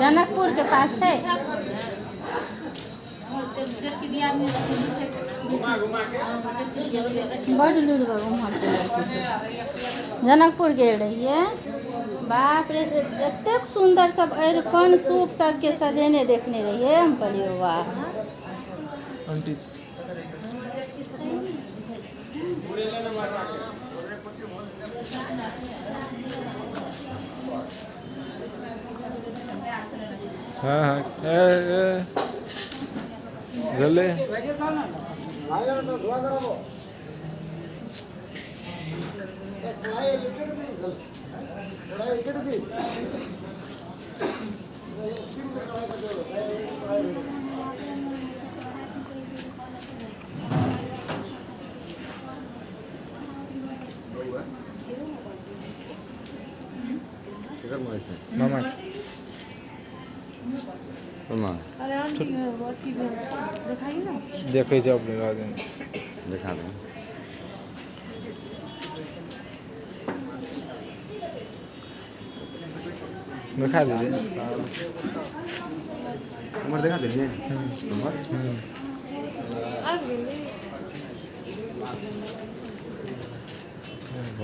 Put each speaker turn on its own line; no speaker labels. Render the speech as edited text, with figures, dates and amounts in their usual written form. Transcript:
जनकपुर के पास छै। बड लुरगर उम्हर के लड़की सब। जनकपुर गेल रहियै, बाप रे, से एतेक सुन्दर सब अरिपन सूप सबके सजेने देखने रहियै। हम कहलियै वाह।
आंटी। हाँ हाँ, ए ए भेलै। मामा।
मामा।
अरे आंटी, अथी भेल छै, देखाइ ने।
देखै छै अपने राजन।
देखा दे।
देखा दीजिए।
नंबर देखा दीजिए नंबर।
आबि गेलै।